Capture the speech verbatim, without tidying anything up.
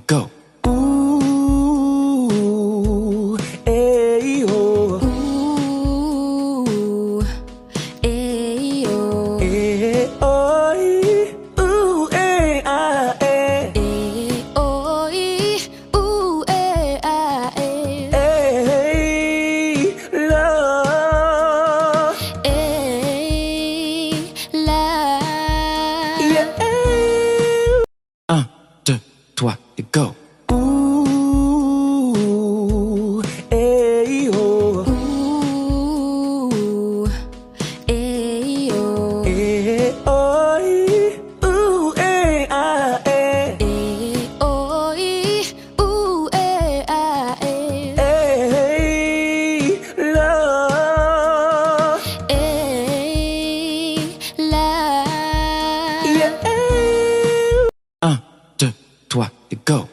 go. Ooh, ey, oh. Ooh, ey, oh. Eh, oh, ee, ooh, eh, ah, eh. Eh, oh, ee, ooh, eh, ah, eh. Ey, la. Ey, la. Yeah. Un, deux, trois, et go. Ooh, ey, oh. Ooh, ey, oh. Eh, oh, ee, ooh, eh, ah, eh. Eh, oh, ee, ooh, eh, ah, eh. Ey, la. Yeah. Un, deux, trois, et go.